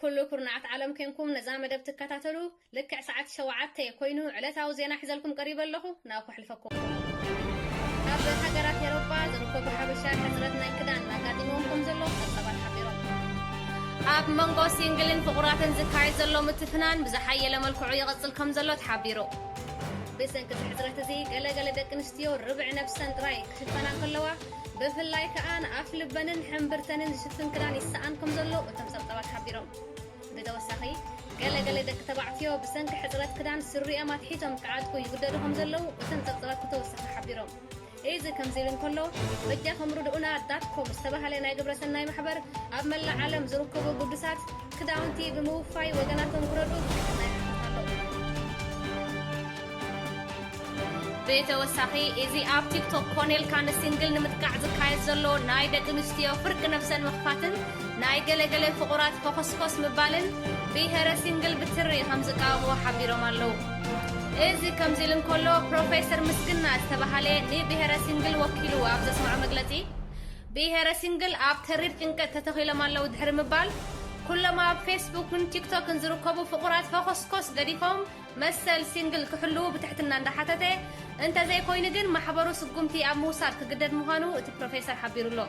ኩሉ ኩርናዓት ዓለም ኮንኩም ነዛ መደብ ትከታተሉ፣ ልክዕ ሰዓት ሸውዓተ ኮይኑ ዕለታዊ ዜና ሒዘልኩም ቀሪበ ኣለኹ። ናብ ከሕልፈኩም። ኣብ ሃገራት ኤሮጳ ዝርከቡ ሓበሻ ሕጽረት ናይ ክዳን ኣጋጢምዎም ከም ዘሎ ጸብጻባት ሓቢሮም። ኣብ መንጎ ሲንግልን ፍቑራትን ዝካየድ ዘሎ ምትፍናን ብዝሓየለ መልክዑ ይቕጽል ከም ዘሎ ተሓቢሩ። ብሰንኪ እዚ ሕጽረት እዚ ገለ ገለ ደቂ ኣንስትዮ ርብዒ ነብሰን ጥራይ ክሽፈና ከለዋ፣ ብፍላይ ከኣ ንኣፍ ልበንን ሕምብርተንን ዝሽፍን ክዳን ይሰኣን ከም ዘሎ እቶም ጸብጻባት ሓቢሮም። ብተወሳኺ፣ ገለ ገለ ደቂ ተባዕትዮ ብሰንኪ ሕጽረት ክዳን ስሪኦም ኣትሒቶም ክዓጥቁ ይግደዱ ከም ዘለዉ እቶም ጸብጻባት ብተወሳኺ ሓቢሮም። እዚ ከምዚ ኢሉ እንከሎ፣ በጃኹም ርድኡና ዳት ኮም ዝተባህለ ናይ ግብረ ሰናይ ማሕበር ኣብ መላእ ዓለም ዝርከቡ ግዱሳት ክዳውንቲ ብምውፋይ ወገናቶም ክረድኡ ብትሕትና ይሕተት ኣሎ። ብተወሳኺ፣ እዚ ኣብ ቲክቶክ ኮነ ኢልካ ንሲንግል ንምጥቃዕ ዝካየድ ዘሎ ናይ ደቂ ኣንስትዮ ፍርቂ ነብሰን ምኽፋትን ናይ ገለገለ ፍቑራት ፈኾስኮስ ምባልን ብሄረ ሲንግል ብትሪ ከም ዝቃወምዎ ሓቢሮም ኣለዉ። እዚ ከምዚ ኢሉ እንከሎ፣ ፕሮፌሰር ምስግና ዝተባህለ ንብሄረ ሲንግል ወኪሉ ኣብ ዘስምዖ መግለጺ፣ ብሄረ ሲንግል ኣብ ተሪር ጭንቀት ተተኺሎም ኣለዉ ድሕሪ ምባል፣ ኩሎም ኣብ ፌስቡክን ቲክቶክን ዝርከቡ ፍቑራት ፈኾስኮስ ገዲፎም መሰል ሲንግል ክሕልዉ ብትሕትና እንዳሓተተ፣ እንተዘይኮይኑ ግን ማሕበሩ ስጉምቲ ኣብ ምውሳድ ክግደድ ምዃኑ እቲ ፕሮፌሰር ሓቢሩ ኣሎ።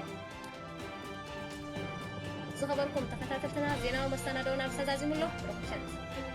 ዝኸበርኩም ተኸታተልትና፣ ዜናዊ መሰናዶና ብሰዛዚሙ ኣሎ። ርሑስ ምሸት።